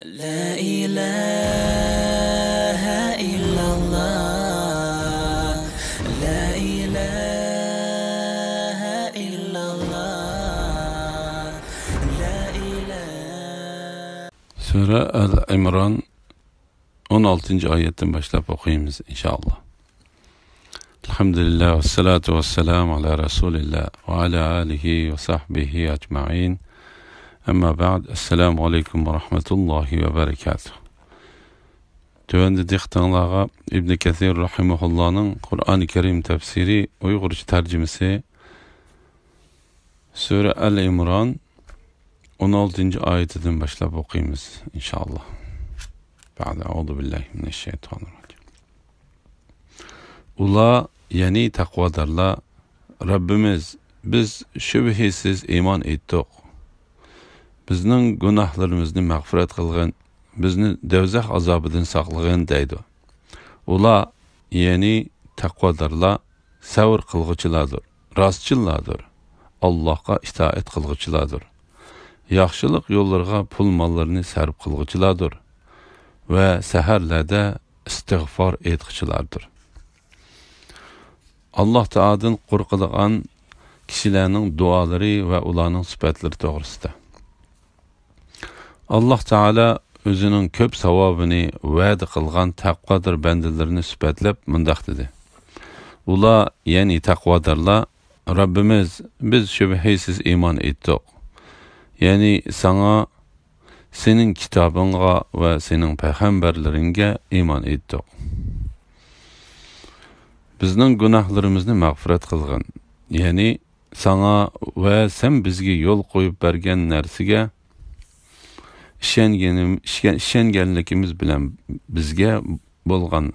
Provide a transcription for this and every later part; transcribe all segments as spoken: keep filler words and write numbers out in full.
لا إله إلا الله. لا إله إلا الله. لا إله. سۈرە ئەل ئىمران، ئون ئالتىنچى ئايەتتىن باشلاپ ئوقۇيمىز، ئىنشائاللا. الحمد لله والصلاة والسلام على رسول الله وعلى آله وصحبه أجمعين. أما بعد، السلام عليكم ورحمة الله وبركاته. تۆۋەندە دىققىتىڭلارغا ئىبن كەسىر رەھىمەھۇللانىڭ قۇرئان كەرىم تەپسىرى ئۇيغۇرچە تەرجىمىسى، سۈرە ئەل ئىمران، ئون ئالتىنچى ئايىتىدىن باشلاپ ئوقۇيمىز، ئىنشائاللا. بەئدە، أعوذ بالله من الشيطان الرجيم. ئۇلار، يەنى تەقۋادارلار، رەببىمىز، بىز شۈبھىسىز ئىمان ئېيتتۇق. بىزنىڭ گۇناھلىرىمىزنى مەغپىرەت قىلغىن، بىزنى دوزاخ ئازابىدىن ساقلىغىن، دەيدۇ. ئۇلار، يەنى تەقۋادارلار، سەۋر قىلغۇچىلاردۇر، راستچىللاردۇر، ئاللاھقا ئىتائەت قىلغۇچىلاردۇر. ياخشىلىق يوللىرىغا پۇل ماللىرىنى سەرپ قىلغۇچىلاردۇر ۋە سەھەرلەردە ئىستىغفار ئېيتقۇچىلاردۇر. ئاللاھ تائالادىن قورقىدىغان كىشىلەرنىڭ دۇئالىرى ۋە ئۇلارنىڭ سۈپەتلىرى توغرىسىدا. ئاللاھ تائالا ئۆزىنىڭ كۆپ ساۋابىنى ۋەدە قىلغان تەقۋادار بەندىلىرىنى سۈپەتلەپ مۇنداق دېدى: ئۇلار، يەنى تەقۋادارلار، رەببىمىز، بىز شۈبھىسىز ئىمان ئېيتتۇق. يەنى ساڭا، سېنىڭ كىتابىڭغا ۋە سېنىڭ پەيغەمبەرلىرىڭگە ئىمان ئېيتتۇق. بىزنىڭ گۇناھلىرىمىزنى مەغپىرەت قىلغىن. يەنى ساڭا ۋە سەن بىزگە يول قويۇپ بەرگەن نەرسىگە ئىشەنگىنىم-، ئىشەن-، ئىشەنگەنلىكىمىز بىلەن بىزگە بولغان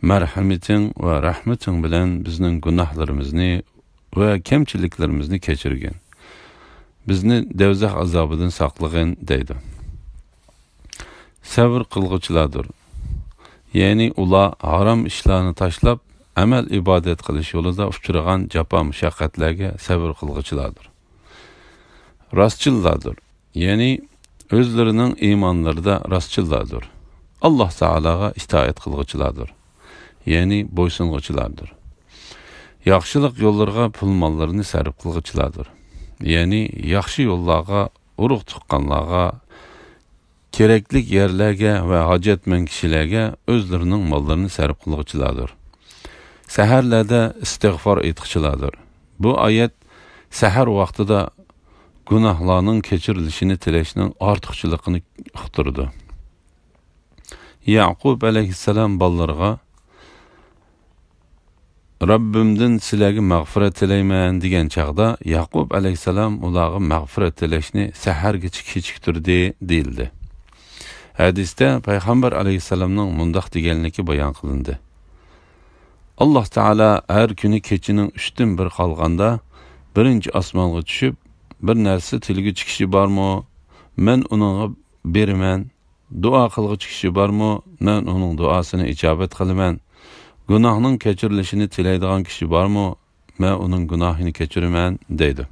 مەرھەمىتىڭ ۋە رەھمىتىڭ بىلەن بىزنىڭ گۇناھلىرىمىزنى ۋە كەمچىلىكلىرىمىزنى كەچۈرگىن. بىزنى دوزاخ ئازابىدىن ساقلىغىن، دەيدۇ. سەۋر قىلغۇچىلاردۇر. يەنى ئۇلار ھارام ئىشلارنى تاشلاپ، ئەمەل ئىبادەت قىلىش يولىدا ئۇچرىغان جاپا مۇشەققەتلەرگە سەۋر قىلغۇچىلاردۇر. راستچىللاردۇر. يەنى ئۆزلىرىنىڭ ئىمانلىرىدا راستچىللاردۇر. ئاللاھ تائالاغا ئىتائەت قىلغۇچىلاردۇر. يەنى بويسۇنغۇچىلاردۇر. ياخشىلىق يوللىرىغا پۇل ماللىرىنى سەرپ قىلغۇچىلاردۇر. يەنى ياخشى يوللارغا، ئۇرۇق تۇغقانلارغا، كېرەكلىك يەرلەرگە ۋە ھاجەتمەن كىشىلەرگە ئۆزلىرىنىڭ ماللىرىنى سەرپ قىلغۇچىلاردۇر. سەھەرلەردە ئىستىغفار ئېيتقۇچىلاردۇر. بۇ ئايەت سەھەر ۋاقتىدا گۇناھلارنىڭ كەچۈرۈلۈشىنى تىلەشنىڭ ئارتۇقچىلىقىنى ئۇقتۇرىدۇ. يەقۇب ئەلەيھىسسالام بالىلىرىغا، «رەببىمدىن سىلەرگە مەغپىرەت تىلەيمەن» دېگەن چاغدا، يەقۇب ئەلەيھىسسالام ئۇلارغا مەغپىرەت تىلەشنى سەھەرگىچە كېچىكتۈردى، دېيىلدى. ھەدىستە پەيغەمبەر ئەلەيھىسسالامنىڭ مۇنداق دېگەنلىكى بايان قىلىندى: «ئاللاھ تائالا ھەر كۈنى كېچىنىڭ ئۈچتىن بىر قالغاندا، بىرىنچى ئاسمانغا چۈشۈپ، بىر نەرسە تىلىگۈچى كىشى بارمۇ؟ مەن ئۇنىڭغا بېرىمەن. دۇئا قىلغۇچى كىشى بارمۇ؟ مەن ئۇنىڭ دۇئاسىنى ئىجابەت قىلىمەن. گۇناھنىڭ كەچۈرۈلۈشىنى تىلەيدىغان كىشى بارمۇ؟ مەن ئۇنىڭ گۇناھىنى كەچۈرىمەن» دەيدۇ.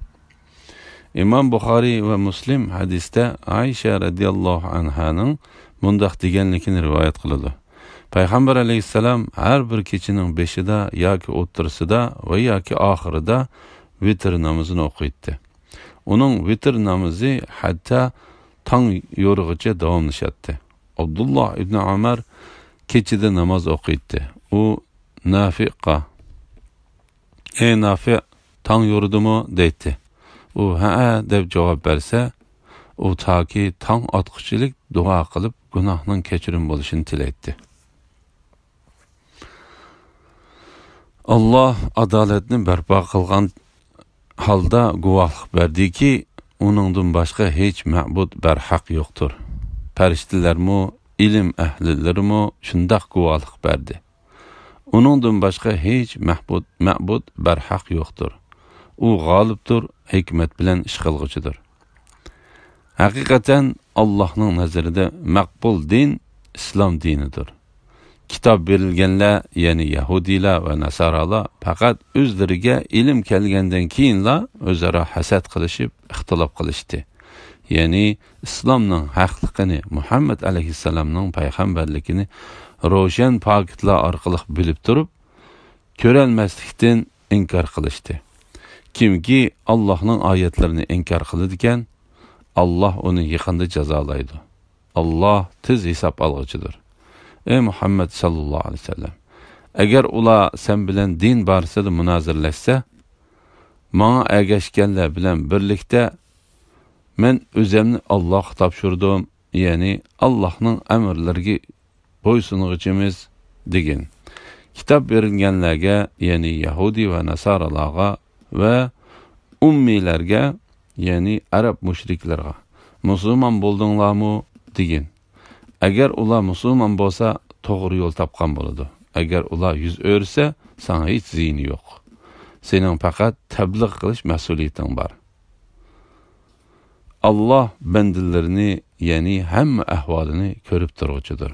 ئىمام بۇخارىي ۋە مۇسلىم ھەدىستە ئائىشە رەزىياللاھۇ ئەنھانىڭ مۇنداق دېگەنلىكىنى رىۋايەت قىلىدۇ: پەيغەمبەر ئەلەيھىسسالام ھەر بىر كېچىنىڭ بېشىدا ياكى ئوتتۇرىسىدا ۋە ياكى ئاخىرىدا ۋىتىر نامىزىنى ئوقۇيتتى. ئۇنىڭ ۋىتىر نامىزى ھەتتا تاڭ يورۇغىچە داۋاملىشاتتى. ئابدۇللا ئىبنى ئۆمەر كېچىدە ناماز ئوقۇيتتى. ئۇ نافىئقا، «ئەي نافىئ، تاڭ يورۇدىمۇ؟» دەيتتى. ئۇ «ھەئە» دەپ جاۋاب بەرسە، ئۇ تاكى تاڭ ئاتقۇچىلىك دۇئا قىلىپ، گۇناھنىڭ كەچۈرۈم بولۇشىنى تىلەيتتى. ئاللاھ ئادالەتنى بەرپا قىلغان ھالدا گۇۋاھلىق بەردىكى، ئۇنىڭدىن باشقا ھېچ مەبۇد بەرھەق يوقتۇر. پەرىشتىلەرمۇ، ئىلىم ئەھلىلىرىمۇ شۇنداق گۇۋاھلىق بەردى. ئۇنىڭدىن باشقا ھېچ مەبۇد، مەبۇد بەرھەق يوقتۇر. ئۇ غالىبتۇر، ھېكمەت بىلەن ئىش قىلغۇچىدۇر. ھەقىقەتەن، ئاللاھنىڭ نەزىرىدە مەقبۇل دىن ئىسلام دىنىدۇر. كىتاب بېرىلگەنلەر، يەنى يەھۇدىيلار ۋە ناسارالار پەقەت ئۆزلىرىگە ئىلىم كەلگەندىن كېيىنلا ئۆزئارا ھەسەت قىلىشىپ، ئىختىلاپ قىلىشتى. يەنى ئىسلامنىڭ ھەقلىقىنى، مۇھەممەد ئەلەيھىسسالامنىڭ پەيغەمبەرلىكىنى روشەن پاكىتلار ئارقىلىق بىلىپ تۇرۇپ، كۆرەلمەسلىكتىن ئىنكار قىلىشتى. كىمكى ئاللاھنىڭ ئايەتلىرىنى ئىنكار قىلىدىكەن، ئاللاھ ئۇنى يېقىندا جازالايدۇ. ئاللاھ تېز ھېساب ئالغۇچىدۇر. ئەي مۇھەممەد ساللاللاھۇ ئەلەيھى ۋەسەللەم، ئەگەر ئۇلار سەن بىلەن دىن بارىسىدا مۇنازىرىلەشسە، ماڭا ئەگەشكەنلەر بىلەن بىرلىكتە مەن ئۆزەمنى ئاللاھقا تاپشۇردۇم، يەنى ئاللاھنىڭ ئەمىرلىرىگە بويسۇنغۇچىمىز دېگىن. كىتاب بېرىلگەنلەرگە، يەنى يەھۇدىي ۋە ناسارالارغا ۋە ئۇممىيلەرگە، يەنى ئەرەب مۇشرىكلىرىغا، مۇسۇلمان بولدۇڭلارمۇ دېگىن. ئەگەر ئۇلار مۇسۇلمان بولسا، توغرا يول تاپقان بولىدۇ. ئەگەر ئۇلار يۈز ئۆرۈسە، ساڭا ھېچ زىيىنى يوق. سېنىڭ پەقەت تەبلىغ قىلىش مەسئۇلىيىتىڭ بار. ئاللاھ بەندىلىرىنى، يەنى ھەممە ئەھۋالىنى كۆرۈپ تۇرغۇچىدۇر.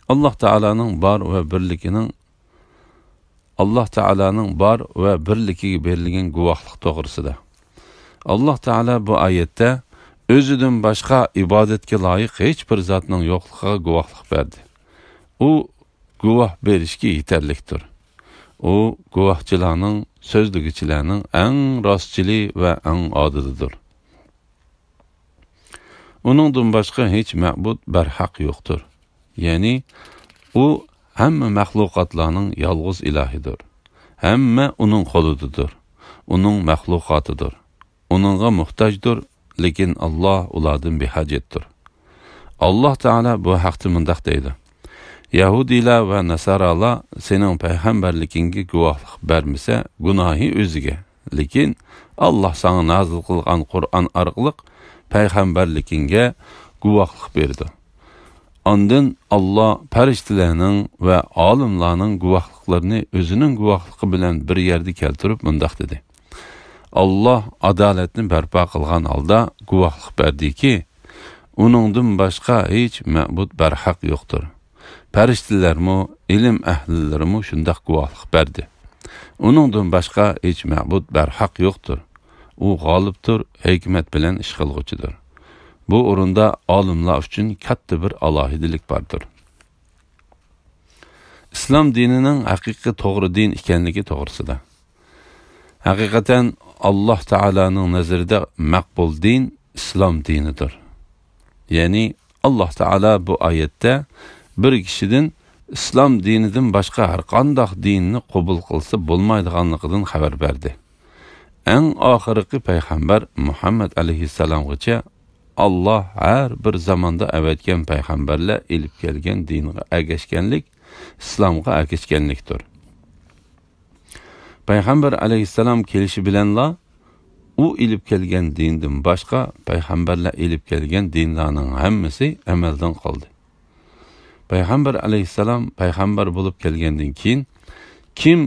ئاللاھ تائالانىڭ بار ۋە بىرلىكىنىڭ، ئاللاھ تائالانىڭ بار ۋە بىرلىكىگە بېرىلگەن گۇۋاھلىق توغرىسىدا. ئاللاھ تائالا بۇ ئايەتتە ئۆزىدىن باشقا ئىبادەتكە لايىق ھېچ بىر زاتنىڭ يوقلۇقىغا گۇۋاھلىق بەردى. ئۇ گۇۋاھ بېرىشكە يېتەرلىكتۇر. ئۇ گۇۋاھچىلارنىڭ، سۆزلىگۈچىلەرنىڭ ئەڭ راستچىلى ۋە ئەڭ ئادىلىدۇر. ئۇنىڭدىن باشقا ھېچ مەبۇد بەرھەق يوقتۇر. يەنى ئۇ ھەممە مەخلۇقاتلارنىڭ يالغۇز ئىلاھىدۇر. ھەممە ئۇنىڭ قولىدىدۇر. ئۇنىڭ مەخلۇقاتىدۇر. ئۇنىڭغا موھتاجدۇر، لېكىن ئاللاھ ئۇلاردىن بىھاجەتتۇر. ئاللاھ تائالا بۇ ھەقتە مۇنداق دەيدۇ: يەھۇدىيلار ۋە ناسارالار سېنىڭ پەيغەمبەرلىكىڭگە گۇۋاھلىق بەرمىسە، گۇناھى ئۆزىگە. لېكىن ئاللاھ ساڭا نازىل قىلغان قۇرئان ئارقىلىق پەيغەمبەرلىكىڭگە گۇۋاھلىق بېرىدۇ. ئاندىن ئاللاھ پەرىشتىلەرنىڭ ۋە ئالىملارنىڭ گۇۋاھلىقلىرىنى ئۆزىنىڭ گۇۋاھلىقى بىلەن بىر يەردە كەلتۈرۈپ مۇنداق دېدى: ئاللاھ ئادالەتنى بەرپا قىلغان ھالدا گۇۋاھلىق بەردىكى، ئۇنىڭدىن باشقا ھېچ مەبۇد بەرھەق يوقتۇر. پەرىشتىلەرمۇ، ئىلىم ئەھلىلىرىمۇ شۇنداق گۇۋاھلىق بەردى. ئۇنىڭدىن باشقا ھېچ مەبۇد بەرھەق يوقتۇر. ئۇ غالىبتۇر، ھېكمەت بىلەن ئىش قىلغۇچىدۇر. بۇ ئورۇندا ئالىملار ئۈچۈن كاتتا بىر ئالاھىدىلىك باردۇر. ئىسلام دىنىنىڭ ھەقىقىي توغرا دىن ئىكەنلىكى توغرىسىدا. ھەقىقەتەن، ئاللاھ تائالانىڭ نەزىرىدە مەقبۇل دىن ئىسلام دىنىدۇر. يەنى، ئاللاھ تائالا بۇ ئايەتتە بىر كىشىدىن ئىسلام دىنىدىن باشقا ھەرقانداق دىننى قوبۇل قىلسا بولمايدىغانلىقىدىن خەۋەر بەردى. ئەڭ ئاخىرقى پەيغەمبەر مۇھەممەد ئەلەيھىسسالامغىچە ئاللاھ ھەر بىر زاماندا ئەۋەتكەن پەيغەمبەرلەر ئېلىپ كەلگەن دىنغا ئەگەشكەنلىك ئىسلامغا ئەگەشكەنلىكتۇر. پەيغەمبەر ئەلەيھىسسالام كېلىشى بىلەنلا ئۇ ئېلىپ كەلگەن دىندىن باشقا پەيغەمبەرلەر ئېلىپ كەلگەن دىنلارنىڭ ھەممىسى ئەمەلدىن قالدى. پەيغەمبەر ئەلەيھىسسالام پەيغەمبەر بولۇپ كەلگەندىن كېيىن، كىم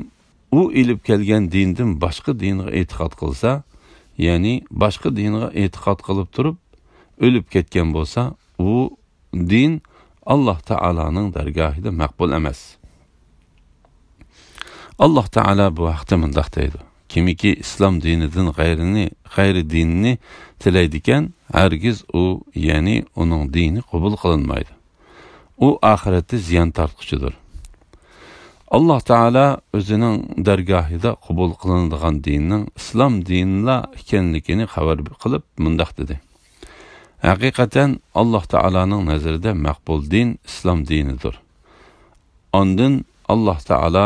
ئۇ ئېلىپ كەلگەن دىندىن باشقا دىنغا ئېتىقاد قىلسا، يەنى باشقا دىنغا ئېتىقاد قىلىپ تۇرۇپ ئۆلۈپ كەتكەن بولسا، ئۇ دىن ئاللاھ تائالانىڭ دەرگاھىدا مەقبۇل ئەمەس. ئاللاھ تائالا بۇ ھەقتە مۇنداق دەيدۇ: كىمكى ئىسلام دىنىدىن غەيرىنى، غەيرىي دىننى تىلەيدىكەن، ھەرگىز ئۇ، يەنى ئۇنىڭ دىنى قوبۇل قىلىنمايدۇ. ئۇ ئاخىرەتتە زىيان تارتقۇچىدۇر. ئاللاھ تائالا ئۆزىنىڭ دەرگاھىدا قوبۇل قىلىنىدىغان دىننىڭ ئىسلام دىنىلا ئىكەنلىكىنى خەۋەر قىلىپ مۇنداق دېدى: ھەقىقەتەن، ئاللاھ تائالانىڭ نەزىرىدە مەقبۇل دىن ئىسلام دىنىدۇر. ئاندىن ئاللاھ تائالا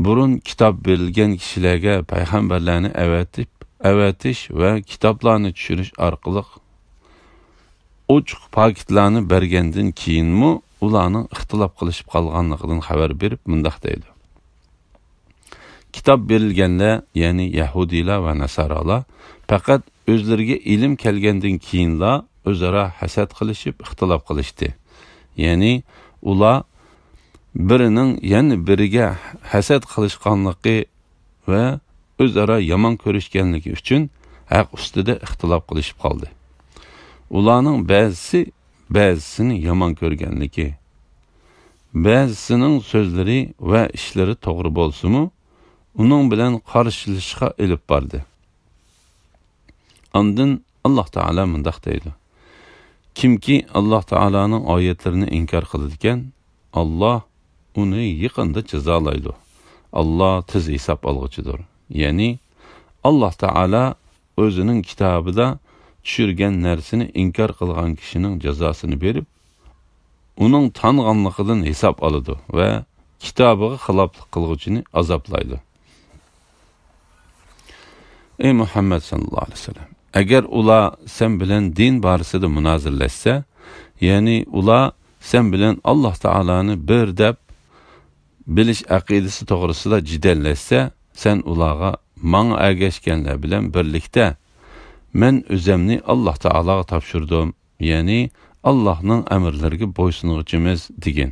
بۇرۇن كىتاب بېرىلگەن كىشىلەرگە پەيغەمبەرلەرنى ئەۋەتىپ، ئەۋەتىش ۋە كىتابلارنى چۈشۈرۈش ئارقىلىق ئوچۇق پاكىتلارنى بەرگەندىن كېيىنمۇ ئۇلارنىڭ ئىختىلاپ قىلىشىپ قالغانلىقىدىن خەۋەر بېرىپ مۇنداق دەيدۇ: كىتاب بېرىلگەنلەر، يەنى يەھۇدىيلار ۋە ناسارالار پەقەت ئۆزلىرىگە ئىلىم كەلگەندىن كېيىنلا ئۆزئارا ھەسەت قىلىشىپ ئىختىلاپ قىلىشتى. يەنى ئۇلار بىرىنىڭ يەنە بىرىگە ھەسەت قىلىشقانلىقى ۋە ئۆزئارا يامان كۆرۈشكەنلىكى ئۈچۈن ھەق ئۈستىدە ئىختىلاپ قىلىشىپ قالدى. ئۇلارنىڭ بەزىسى بەزىسىنى يامان كۆرگەنلىكى، بەزىسىنىڭ سۆزلىرى ۋە ئىشلىرى توغرا بولسىمۇ، ئۇنىڭ بىلەن قارشىلىشىشقا ئېلىپ باردى. ئاندىن ئاللاھ تائالا مۇنداق دەيدۇ: كىمكى ئاللاھ تائالانىڭ ئايەتلىرىنى ئىنكار قىلىدىكەن، ئاللاھ ئۇنى يېقىندا جازالايدۇ. ئاللاھ تېز ھېساب ئالغۇچىدۇر. يەنى، ئاللاھ تائالا ئۆزىنىڭ كىتابىدا چۈشۈرگەن نەرسىنى ئىنكار قىلغان كىشىنىڭ جازاسىنى بېرىپ، ئۇنىڭ تانغانلىقىدىن ھېساب ئالىدۇ ۋە كىتابىغا خىلاپلىق قىلغۇچىنى ئازابلايدۇ. ئەي مۇھەممەد ساللاللاھۇ ئەلەيھى ۋەسەللەم، ئەگەر ئۇلار سەن بىلەن دىن بارىسىدا مۇنازىرىلەشسە، يەنى ئۇلار سەن بىلەن ئاللاھ تائالانى بىر دەپ بىلىش ئەقىدىسى توغرىسىدا جېدەللەشسە، سەن ئۇلارغا، ماڭا ئەگەشكەنلەر بىلەن بىرلىكتە، مەن ئۆزەمنى ئاللاھ تائالاغا تاپشۇردۇم، يەنى ئاللاھنىڭ ئەمىرلىرىگە بويسۇنغۇچىمىز، دېگىن.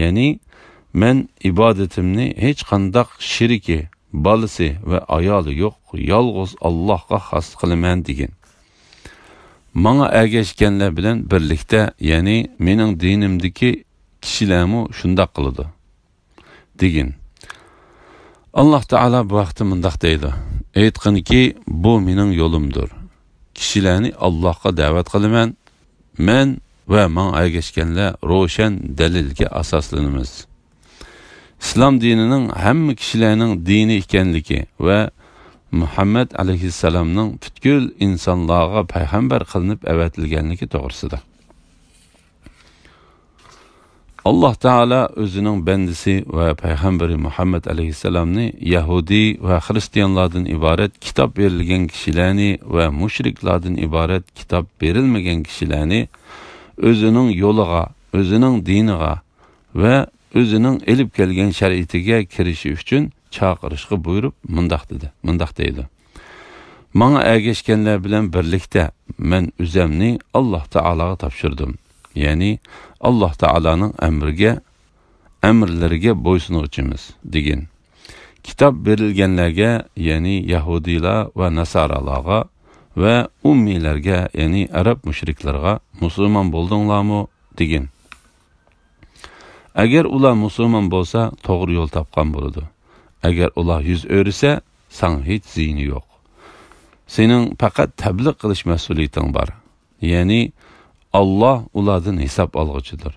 يەنى، مەن ئىبادىتىمنى ھېچقانداق شېرىكى، بالىسى ۋە ئايالى يوق يالغۇز ئاللاھقا خاس قىلىمەن، دېگىن. ماڭا ئەگەشكەنلەر بىلەن بىرلىكتە، يەنى مېنىڭ دىنىمدىكى كىشىلەرمۇ شۇنداق قىلىدۇ، دېگىن. ئاللاھ تائالا بۇ ھەقتە مۇنداق دەيدۇ: ئېيتقىنكى، بۇ مېنىڭ يولۇمدۇر. كىشىلەرنى ئاللاھقا دەۋەت قىلىمەن. مەن ۋە ماڭا ئەگەشكەنلەر روشەن دەلىلگە ئاساسلىنىمىز. ئىسلام دىنىنىڭ ھەممە كىشىلەرنىڭ دىنى ئىكەنلىكى ۋە مۇھەممەد ئەلەيھىسسالامنىڭ پۈتكۈل ئىنسانلارغا پەيغەمبەر قىلىنىپ ئەۋەتىلگەنلىكى توغرىسىدا. ئاللاھ تائالا ئۆزىنىڭ بەندىسى ۋە پەيغەمبىرى مۇھەممەد ئەلەيھىسسالامنى يەھۇدىي ۋە خىرىستىيانلاردىن ئىبارەت كىتاب بېرىلگەن كىشىلەرنى ۋە مۇشرىكلاردىن ئىبارەت كىتاب بېرىلمىگەن كىشىلەرنى ئۆزىنىڭ يولىغا، ئۆزىنىڭ دىنىغا ۋە ئۆزىنىڭ ئېلىپ كەلگەن شەرىئىتىگە كىرىشى ئۈچۈن چاقىرىشقا بۇيرۇپ، مۇنداق دېدى، مۇنداق دەيدۇ: ماڭا ئەگەشكەنلەر بىلەن بىرلىكتە مەن ئۆزەمنى ئاللاھ تائالاغا تاپشۇردۇم. يەنى ئاللاھ تائالانىڭ ئەمرىگە، ئەمىرلىرىگە بويسۇنغۇچىمىز، دېگىن. كىتاب بېرىلگەنلەرگە، يەنى يەھۇدىيلار ۋە ناسارالارغا ۋە ئۇممىيلەرگە، يەنى ئەرەب مۇشرىكلىرىغا، مۇسۇلمان بولدۇڭلارمۇ؟ دېگىن. ئەگەر ئۇلار مۇسۇلمان بولسا، توغرا يول تاپقان بولىدۇ. ئەگەر ئۇلار يۈز ئۆرۈسە، ساڭا ھېچ زىيىنى يوق. سېنىڭ پەقەت تەبلىغ قىلىش مەسئۇلىيىتىڭ بار. يەنى، ئاللاھ ئۇلاردىن ھېساب ئالغۇچىدۇر.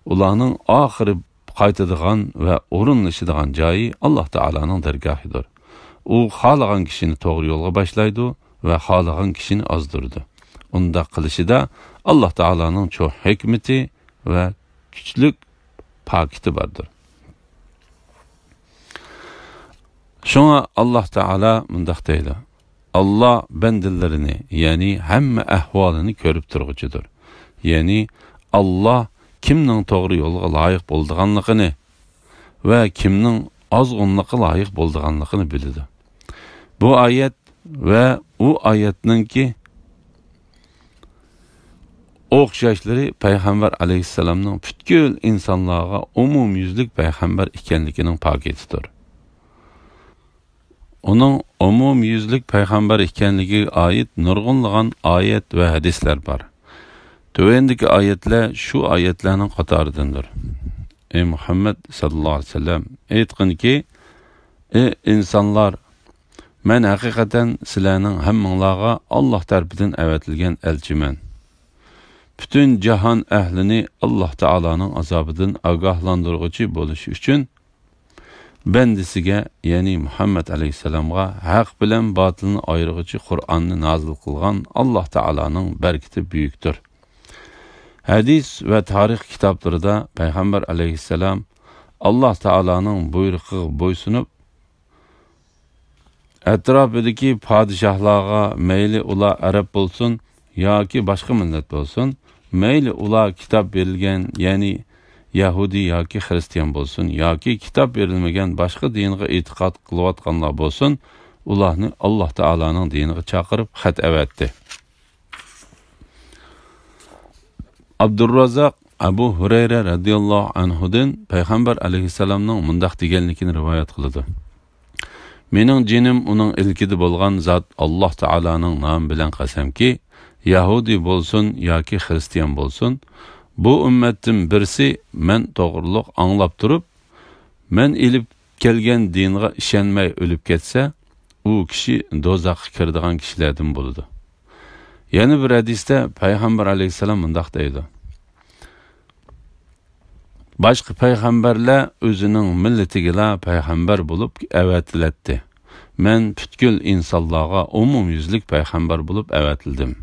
ئۇلارنىڭ ئاخىرى قايتىدىغان ۋە ئورۇنلىشىدىغان جايى ئاللاھ تائالانىڭ دەرگاھىدۇر. ئۇ خالىغان كىشىنى توغرا يولغا باشلايدۇ ۋە خالىغان كىشىنى ئازدۇرىدۇ. ئۇنداق قىلىشىدا ئاللاھ تائالانىڭ چوڭ ھېكمىتى ۋە كۈچلۈك پاكىتى باردۇر. شۇڭا ئاللاھ تائالا مۇنداق دەيدۇ: ئاللاھ بەندىلىرىنى، يەنى ھەممە ئەھۋالىنى كۆرۈپ تۇرغۇچىدۇر. يەنى ئاللاھ كىمنىڭ توغرا يولغا لايىق بولىدىغانلىقىنى ۋە كىمنىڭ ئازغۇنلۇققا لايىق بولىدىغانلىقىنى بىلىدۇ. بۇ ئايەت ۋە ئۇ ئايەتنىڭكى ئوخشاشلىرى پەيغەمبەر ئەلەيھىسسالامنىڭ پۈتكۈل ئىنسانلارغا ئومۇميۈزلۈك پەيغەمبەر ئىكەنلىكىنىڭ پاكىتىدۇر. ئۇنىڭ ئومۇميۈزلۈك پەيغەمبەر ئىكەنلىكىگە ئائىت نۇرغۇنلىغان ئايەت ۋە ھەدىسلەر بار. تۆۋەندىكى ئايەتلەر شۇ ئايەتلەرنىڭ قاتارىدىندۇر. ئەي مۇھەممەد ساللاللاھۇ ئەلەيھى ۋەسەللەم، ئېيتقىنكى، ئەي ئىنسانلار، مەن ھەقىقەتەن سىلەرنىڭ ھەممىڭلارغا ئاللاھ تەرىپىدىن ئەۋەتىلگەن ئەلچىمەن. پۈتۈن جاھان ئەھلىنى ئاللاھ تائالانىڭ ئازابىدىن ئاگاھلاندۇرغۇچى بولۇش ئۈچۈن، بەندىسىگە، يەنى مۇھەممەد ئەلەيھىسسالامغا ھەق بىلەن باتىلنى ئايرىغۇچى قۇرئاننى نازىل قىلغان ئاللاھ تائالانىڭ بەرىكىتى بۈيۈكتۇر. ھەدىس ۋە تارىخ كىتابلىرىدا پەيغەمبەر ئەلەيھىسسالام ئاللاھ تائالانىڭ بۇيرۇقىغا بويسۇنۇپ، ئەتراپىدىكى پادىشاھلارغا، مەيلى ئۇلار ئەرەب بولسۇن ياكى باشقا مىللەت بولسۇن، مەيلى ئۇلار كىتاب بېرىلگەن، يەنى يەھۇدىي ياكى خىرىستىيان بولسۇن ياكى كىتاب بېرىلمىگەن باشقا دىنغا ئېتىقاد قىلىۋاتقانلار بولسۇن، ئۇلارنى ئاللاھ تائالانىڭ دىنىغا چاقىرىپ خەت ئەۋەتتى. ئابدۇررازاق ئەبۇ ھۇرەيرە رەزىياللاھۇ ئەنھۇدىن پەيغەمبەر ئەلەيھىسسالامنىڭ مۇنداق دېگەنلىكىنى رىۋايەت قىلىدۇ: مېنىڭ جېنىم ئۇنىڭ ئىلكىدە بولغان زات ئاللاھ تائالانىڭ نامى بىلەن قەسەمكى، يەھۇدىي بولسۇن ياكى خىرىستىيان بولسۇن، بۇ ئۈممەتتىن بىرسى مەن توغرۇلۇق ئاڭلاپ تۇرۇپ، مەن ئېلىپ كەلگەن دىنغا ئىشەنمەي ئۆلۈپ كەتسە، ئۇ كىشى دوزاخقا كىرىدىغان كىشىلەردىن بولىدۇ. يەنە بىر ھەدىستە پەيغەمبەر ئەلەيھىسسالام مۇنداق دەيدۇ: باشقا پەيغەمبەرلەر ئۆزىنىڭ مىللىتىگىلا پەيغەمبەر بولۇپ ئەۋەتىلەتتى. مەن پۈتكۈل ئىنسانلارغا ئومۇميۈزلۈك پەيغەمبەر بولۇپ ئەۋەتىلدىم.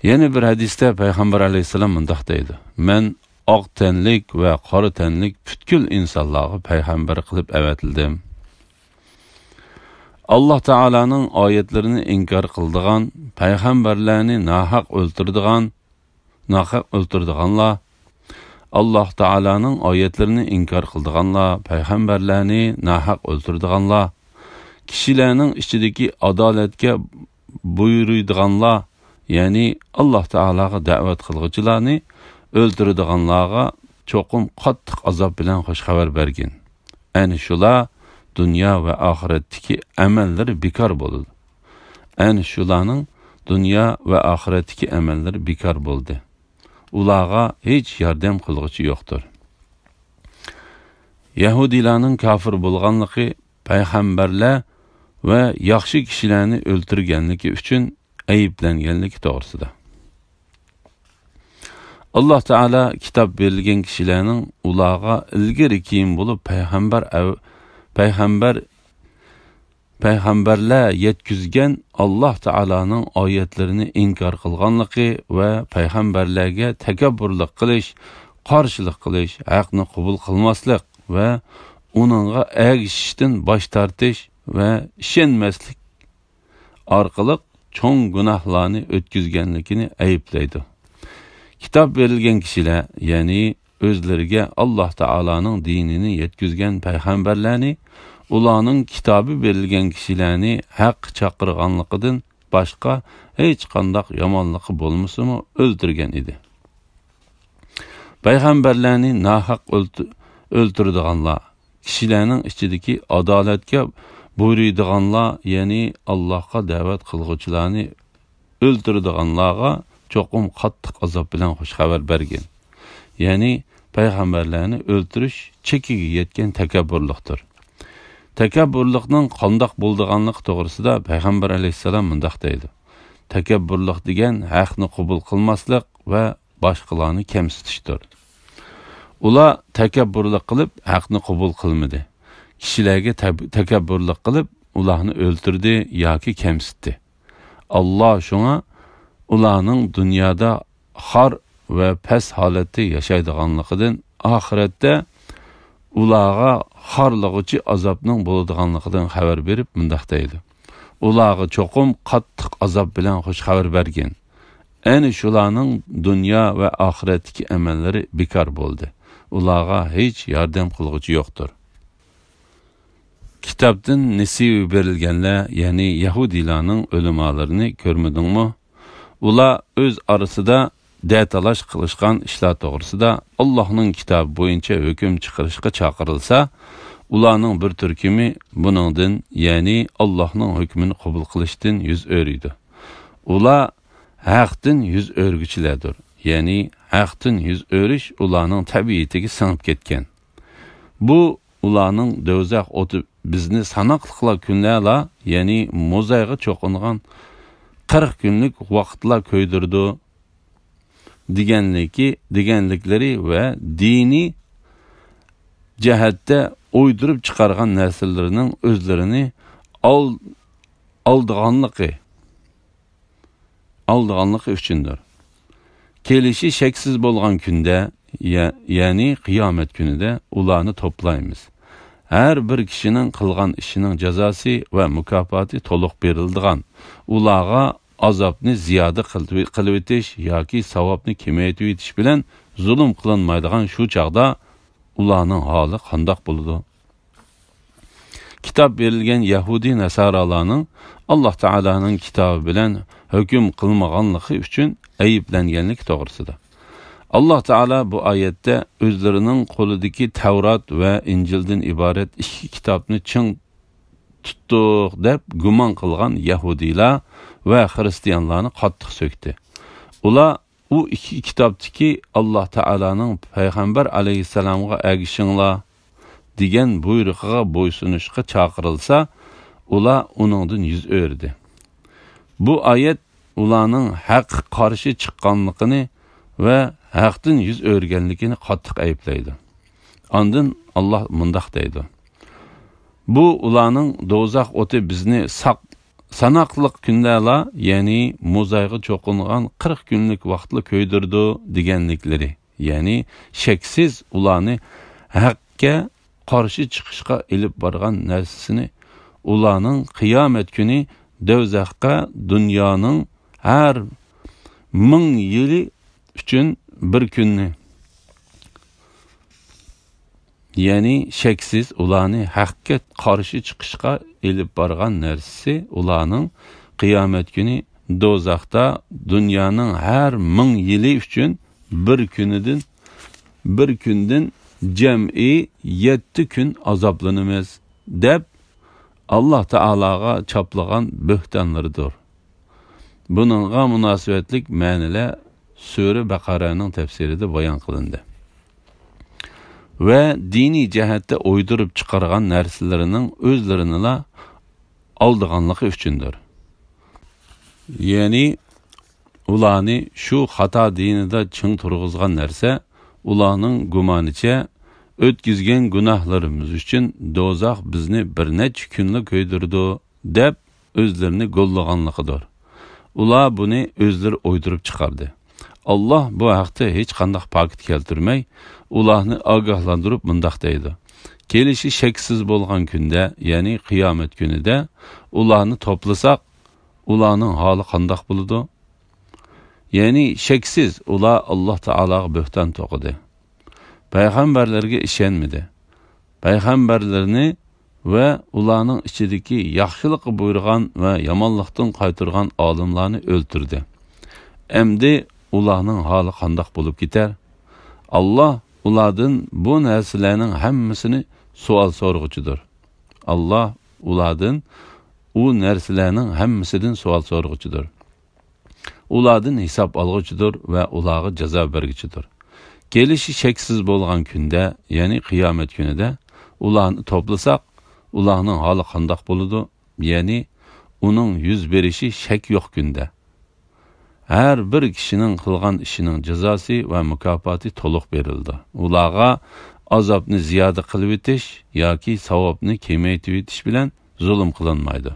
يەنە بىر ھەدىستە پەيغەمبەر ئەلەيھىسسالام مۇنداق دەيدۇ: مەن ئاق تەنلىك ۋە قارا تەنلىك پۈتكۈل ئىنسانلارغا پەيغەمبەر قىلىپ ئەۋەتىلدىم. ئاللاھ تائالانىڭ ئايەتلىرىنى ئىنكار قىلىدىغان، پەيغەمبەرلەرنى ناھەق ئۆلتۈرىدىغان، ناھەق ئۆلتۈرىدىغانلار، ئاللاھ تائالانىڭ ئايەتلىرىنى ئىنكار قىلىدىغانلار، پەيغەمبەرلەرنى ناھەق ئۆلتۈرىدىغانلار، كىشىلەرنىڭ ئىچىدىكى ئادالەتكە بۇيرۇيدىغانلار، يەنى ئاللاھ تائالاغا دەۋەت قىلغۇچىلارنى ئۆلتۈرىدىغانلارغا چوقۇم قاتتىق ئازاب بىلەن خۇش خەۋەر بەرگىن. ئەنە شۇلار دۇنيا ۋە ئاخىرەتتىكى ئەمەللىرى بىكار بولىدۇ. ئەنە شۇلارنىڭ دۇنيا ۋە ئاخىرەتتىكى ئەمەللىرى بىكار بولدى. ئۇلارغا ھېچ ياردەم قىلغۇچى يوقتۇر. يەھۇدىيلارنىڭ كاپىر بولغانلىقى پەيغەمبەرلەر ۋە ياخشى كىشىلەرنى ئۆلتۈرگەنلىكى ئۈچۈن ئەيىبلەنگەنلىكى توغرىسىدا. ئاللاھ تائالا كىتاب بېرىلگەن كىشىلەرنىڭ ئۇلارغا ئىلگىرى كېيىن بولۇپ پەيغەمبەر ئەۋ-، پەيغەمبەر، پەيغەمبەرلەر يەتكۈزگەن ئاللاھ تائالانىڭ ئايەتلىرىنى ئىنكار قىلغانلىقى ۋە پەيغەمبەرلەرگە تەكەببۇرلۇق قىلىش، قارشىلىق قىلىش، ھەقنى قوبۇل قىلماسلىق ۋە ئۇنىڭغا ئەگىشىشتىن باش تارتىش ۋە ئىشەنمەسلىك ئارقىلىق چوڭ گۇناھلارنى ئۆتكۈزگەنلىكىنى ئەيىبلەيدۇ. كىتاب بېرىلگەن كىشىلەر، يەنى ئۆزلىرىگە ئاللاھ تائالانىڭ دىنىنى يەتكۈزگەن پەيغەمبەرلەرنى، ئۇلارنىڭ كىتابى بېرىلگەن كىشىلەرنى ھەققە چاقىرغانلىقىدىن باشقا ھېچقانداق يامانلىقى بولمىسىمۇ ئۆلتۈرگەن ئىدى. پەيغەمبەرلەرنى ناھەق ئۆلتۈ-، ئۆلتۈرىدىغانلار، كىشىلەرنىڭ ئىچىدىكى ئادالەتكە بۇيرۇيدىغانلار، يەنى ئاللاھقا دەۋەت قىلغۇچىلارنى ئۆلتۈرىدىغانلارغا چوقۇم قاتتىق ئازاب بىلەن خۇش خەۋەر بەرگىن. يەنى پەيغەمبەرلەرنى ئۆلتۈرۈش چېكىگە يەتكەن تەكەببۇرلۇقتۇر. تەكەببۇرلۇقنىڭ قانداق بولىدىغانلىقى توغرىسىدا پەيغەمبەر ئەلەيھىسسالام مۇنداق دەيدۇ: تەكەببۇرلۇق دېگەن ھەقنى قوبۇل قىلماسلىق ۋە باشقىلارنى كەمسىتىشتۇر. ئۇلار تەكەببۇرلۇق قىلىپ ھەقنى قوبۇل قىلمىدى. كىشىلەرگە تەب-، تەكەببۇرلۇق قىلىپ ئۇلارنى ئۆلتۈردى ياكى كەمسىتتى. ئاللاھ شۇڭا ئۇلارنىڭ دۇنيادا خار ۋە پەس ھالەتتە ياشايدىغانلىقىدىن، ئاخىرەتتە ئۇلارغا خارلىغۇچى ئازابنىڭ بولىدىغانلىقىدىن خەۋەر بېرىپ مۇنداق دەيدۇ: ئۇلارغا چوقۇم قاتتىق ئازاب بىلەن خۇش خەۋەر بەرگىن. ئەنە شۇلارنىڭ دۇنيا ۋە ئاخىرەتتىكى ئەمەللىرى بىكار بولدى. ئۇلارغا ھېچ ياردەم قىلغۇچى يوقتۇر. كىتابتىن نېسىۋە بېرىلگەنلەر، يەنى يەھۇدىيلارنىڭ ئۆلىمالىرىنى كۆرمىدىڭمۇ؟ ئۇلار ئۆز ئارىسىدا دەتالاش قىلىشقان ئىشلار توغرىسىدا ئاللاھنىڭ كىتابى بويىچە ھۆكۈم چىقىرىشقا چاقىرىلسا، ئۇلارنىڭ بىر تۈركۈمى بۇنىڭدىن، يەنى ئاللاھنىڭ ھۆكمىنى قوبۇل قىلىشتىن يۈز ئۆرۈيدۇ. ئۇلار ھەقتىن يۈز ئۆرۈگۈچىلەردۇر. يەنى ھەقتىن يۈز ئۆرۈش ئۇلارنىڭ تەبىئىتىگە سىڭىپ كەتكەن. بۇ ئۇلارنىڭ دوزاخ ئوتى بىزنى ساناقلىقلا كۈنلەرلا، يەنى موزايغا چوقۇنغان قىرىق كۈنلۈك ۋاقىتلا كۆيدۈرىدۇ دېگەنلىكى، دېگەنلىكلىرى ۋە دىنىي جەھەتتە ئويدۇرۇپ چىقارغان نەرسىلىرىنىڭ ئۆزلىرىنى ئال-، ئالدىغانلىقى، ئالدىغانلىقى ئۈچۈندۇر. كېلىشى شەكسىز بولغان كۈندە، يە-، يەنى قىيامەت كۈنىدە ئۇلارنى توپلايمىز. ھەر بىر كىشىنىڭ قىلغان ئىشىنىڭ جازاسى ۋە مۇكاپاتى تولۇق بېرىلىدىغان، ئۇلارغا ئازابنى زىيادە قىلىۋ-، قىلىۋېتىش ياكى ساۋابنى كېمەيتىۋېتىش بىلەن زۇلۇم قىلىنمايدىغان شۇ چاغدا ئۇلارنىڭ ھالى قانداق بولىدۇ؟ كىتاب بېرىلگەن يەھۇدىي ناسارالارنىڭ ئاللاھ تائالانىڭ كىتابى بىلەن ھۆكۈم قىلمىغانلىقى ئۈچۈن ئەيىبلەنگەنلىكى توغرىسىدا. ئاللاھ تائالا بۇ ئايەتتە ئۆزلىرىنىڭ قولىدىكى تەۋرات ۋە ئىنجىلدىن ئىبارەت ئىككى كىتابنى چىڭ تۇتتۇق دەپ گۇمان قىلغان يەھۇدىيلار ۋە خىرىستىيانلارنى قاتتىق سۆكتى. ئۇلار ئۇ ئىككى كىتابتىكى ئاللاھ تائالانىڭ پەيغەمبەر ئەلەيھىسسالامغا ئەگىشىڭلار دېگەن بۇيرۇقىغا بويسۇنۇشقا چاقىرىلسا، ئۇلار ئۇنىڭدىن يۈز ئۆرۈدى. بۇ ئايەت ئۇلارنىڭ ھەققە قارشى چىققانلىقىنى ۋە ھەقتىن يۈز ئۆرۈگەنلىكىنى قاتتىق ئەيىبلەيدۇ. ئاندىن ئاللاھ مۇنداق دەيدۇ: «بۇ ئۇلارنىڭ دوزاخ ئوتى بىزنى ساق، ساناقلىق كۈنلەرلا، يەنى موزايغا چوقۇنغان قىرىق كۈنلۈك ۋاقىتلا كۆيدۈرىدۇ» دېگەنلىكلىرى، يەنى شەكسىز ئۇلارنى ھەققە قارشى چىقىشقا ئېلىپ بارغان نەرسىسىنى، ئۇلارنىڭ قىيامەت كۈنى دوزاخقا دۇنيانىڭ ھەر مىڭ يىلى ئۈچۈن بىر كۈننى، يەنى شەكسىز ئۇلارنى ھەققە قارشى چىقىشقا ئېلىپ بارغان نەرسىسى، ئۇلارنىڭ قىيامەت كۈنى دوزاختا دۇنيانىڭ ھەر مىڭ يىلى ئۈچۈن بىر كۈنىدىن، بىر كۈندىن جەمئىي يەتتە كۈن ئازابلىنىمىز، دەپ ئاللاھ تائالاغا چاپلىغان بۆھتانلىرىدۇر. بۇنىڭغا مۇناسىۋەتلىك مەنىلەر سۈرە بەقەرەنىڭ تەپسىرىدە بايان قىلىندى. ۋە دىنىي جەھەتتە ئويدۇرۇپ چىقارغان نەرسىلىرىنىڭ ئۆزلىرىنىلا ئالدىغانلىقى ئۈچۈندۇر. يەنى ئۇلارنى شۇ خاتا دىنىدا چىڭ تۇرغۇزغان نەرسە، ئۇلارنىڭ گۇمانىچە، ئۆتكۈزگەن گۇناھلىرىمىز ئۈچۈن دوزاخ بىزنى بىر نەچچە كۈنلا كۆيدۈرىدۇ، دەپ ئۆزلىرىنى گوللىغانلىقىدۇر. ئۇلار بۇنى ئۆزلىرى ئويدۇرۇپ چىقاردى. ئاللاھ بۇ ھەقتە ھېچقانداق پاكىت كەلتۈرمەي، ئۇلارنى ئاگاھلاندۇرۇپ مۇنداق دەيدۇ: «كېلىشى شەكسىز بولغان كۈندە، يەنى قىيامەت كۈنىدە ئۇلارنى توپلىساق، ئۇلارنىڭ ھالى قانداق بولىدۇ؟» يەنى شەكسىز ئۇلار ئاللاھ تائالاغا بۆھتان توقۇدى. پەيغەمبەرلەرگە ئىشەنمىدى. پەيغەمبەرلىرىنى ۋە ئۇلارنىڭ ئىچىدىكى ياخشىلىققا بۇيرۇغان ۋە يامانلىقتىن قايتۇرغان ئالىملارنى ئۆلتۈردى. ئەمدى ئۇلارنىڭ ھالى قانداق بولۇپ كېتەر؟ ئاللاھ ئۇلاردىن بۇ نەرسىلەرنىڭ ھەممىسىنى سوئال سورىغۇچىدۇر. ئاللاھ ئۇلاردىن، ئۇ نەرسىلەرنىڭ ھەممىسىدىن سوئال سورىغۇچىدۇر. ئۇلاردىن ھېساب ئالغۇچىدۇر ۋە ئۇلارغا جازا بەرگۈچىدۇر. كېلىشى شەكسىز بولغان كۈندە، يەنى قىيامەت كۈنىدە ئۇلارنى توپلىساق، ئۇلارنىڭ ھالى قانداق بولىدۇ؟ يەنى ئۇنىڭ يۈز بېرىشى شەك يوق كۈندە. ھەر بىر كىشىنىڭ قىلغان ئىشىنىڭ جازاسى ۋە مۇكاپاتى تولۇق بېرىلىدۇ. ئۇلارغا ئازابنى زىيادە قىلىۋېتىش ياكى ساۋابنى كېمەيتىۋېتىش بىلەن زۇلۇم قىلىنمايدۇ.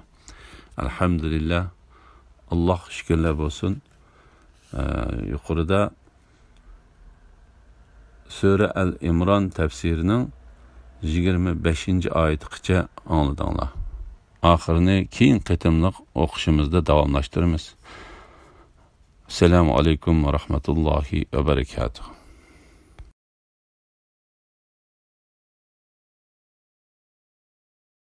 ئەلھەمدۇلىللا، ئاللاھقا شۈكۈرلەر بولسۇن. ئە، يۇقىرىدا سۈرە ئەل ئىمران تەپسىرىنىڭ يىگىرمە بەشىنچى ئايىتىغىچە ئاڭلىدىڭلار. ئاخىرىنى كېيىن قېتىملىق ئوقۇشىمىزدا داۋاملاشتۇرىمىز. ئەسسالامۇ ئەلەيكۇم ۋە رەھمەتۇللاھى ۋە بەرىكاتۇھ.